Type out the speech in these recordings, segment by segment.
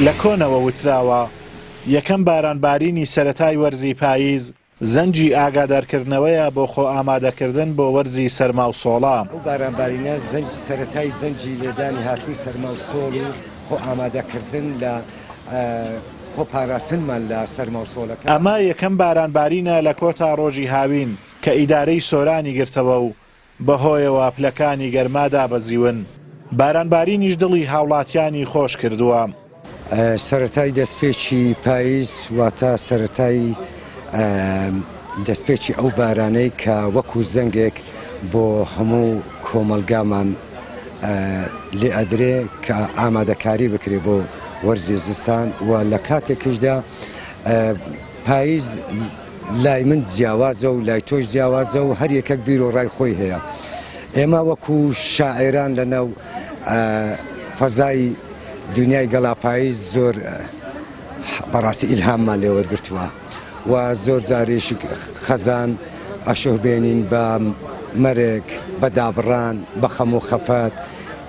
لە کۆنەوە وتراوە، یەکەم بارانبارینی سەرەتای وەرزی پاییز، زەنگی ئاگادارکردنەوەیە بۆ خۆئامادەکردن بۆ وەرزی سەرما و سۆڵە. ئەو بارانبارینە زەنگی سەرەتای زەنگی لێدانی هاتنی سەرما و سۆڵ و خۆئامادەکردن لە خۆ پاراستنمان لە سەرما و سۆڵەکە. ئەمە یەکەم بارانبارینە لە کۆتا ڕۆژی هاوین کە ئیدارەی سۆرانی گرتەوە و بەهۆیەوە پلەکانی گەرما دابەزیون، بارانبارینیش دڵی هاوڵاتیانی خۆش کردووە. سەرەتای دەستپێکی پایز واتە سەرەتای دەستپێکی ئەو بارانەی کە وەکو زەنگێک بۆ هەموو کۆمەڵگامان لێ ئەدرێ کە ئامادەکاری بکرێ بۆ وەرزی زستان و لە کاتێکیشدا پایز لای من جیاوازە و لای تۆش جیاوازە و هەر یەکەک بیر و ڕای خۆی هەیە. ئێمە وەکو شاعێران لە ناو فەزای دنیای گەڵاپاییز زۆر بەڕاستی ئیلهاممان لێ وەرگرتووە و زۆر جاریش خەزان ئەشوهبێنین بە مەرگ، بە دابڕان، بە خەم و خەفەت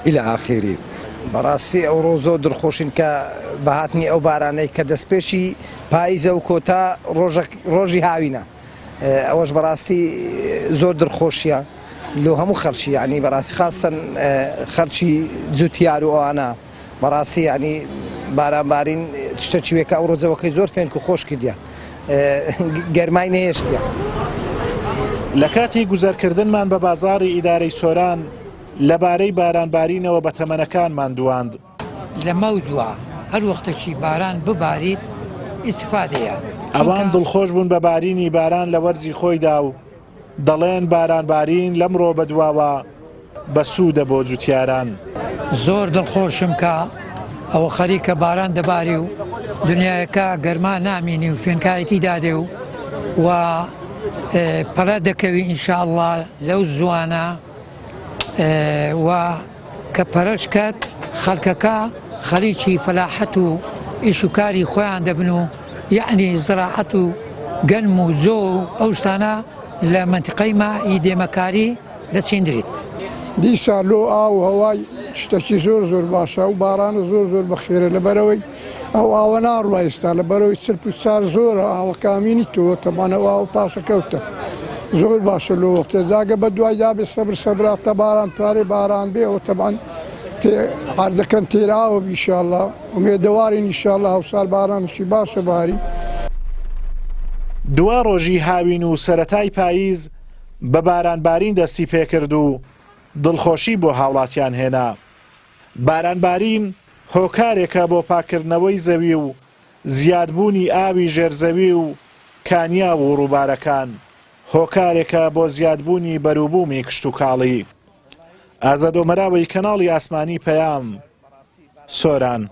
الی ئاخیری. بەڕاستی ئەوڕۆ زۆر دڵخۆشین کە بە هاتنی ئەو بارانەی کە دەستپێکی پاییزە و کۆتا ڕۆژی هاوینە ئەوەش بەڕاستی زۆر دڵخۆشیە لۆ هەموو خەڵکی یعنی بەڕاستی خاستن خەڵکی جوتیار و ئەوانە بەڕاستی یعنی بارانبارین شتەکی وێکە ئەو ڕۆزەوەکەی زۆر فێنک و خۆش کردیە گەرمای نەهێشتیە. لە کاتی گوزەرکردنمان بە بازاڕی ئیدارەی سۆران لەبارەی بارانبارینەوە بەتەمەنەکانمان دواند. لەمەودوا هەر وەختەکی باران بباریت ئیستفادەیە چونکە. ئەوان دڵخۆش بوون بە بارینی باران لە وەرزی خۆیدا و دەڵێن باران بارین لەمڕۆ بەدواوە بەسوودە بۆ جوتیاران. زۆر دڵخۆشم کە ئەوە خەریکە باران دەباری و دنیایەکە گەرما نامینی و فێنکایەتی دادێ و و پەلە دەکەوی ئینشاءاللە لەو زوانە و کە پەرش کەت خەلکەکە خەریکی فەلاحەت و ئیش و کاری خۆیان دەبن و یەعنی زراعەت و گەنم و جۆ و ئەو شتانە لە مەنتیقەی مە ی دێمەکاری دەچیندریت. دیسا لۆ ئاو و هەوای شتەکی زۆر زۆر باشە ئەو بارانە زۆر زۆر بەخێرە لەبەرئەوەی ئەو ئاوە ناڕوا ئێستا لەبەرئەوەی چرپ و چار زۆرە ئاوەکە ئەمینی تۆ تەبعەن ئەو ئاوە پاشەکەوتە زۆر باشە لۆ وەختێ جاگە بە دوای دابێ سەبر سەبرا تا باران پارێ باران بێ ئەوە تەبعەن عەردەکەن تێر ئاوە بی ئیشاڵڵا ئومێدەوارین ئیشاڵڵا هەوسار بارانێکی باشە باری. دوا ڕۆژی هاوین و سەرەتای پاییز بە بارانبارین دەستی پێکرد و دڵخۆشی بۆ هاوڵاتیان هێنا. بارانبارین هۆکارێکە بۆ پاککردنەوەی زەوی و زیادبوونی ئاوی ژێرزەوی و کانیاو و ڕووبارەکان، هۆکارێکە بۆ زیادبوونی بەروبوومی کشتوکاڵی. ئازاد ئۆمەراوی، کەناڵی ئاسمانی پەیام، سۆران.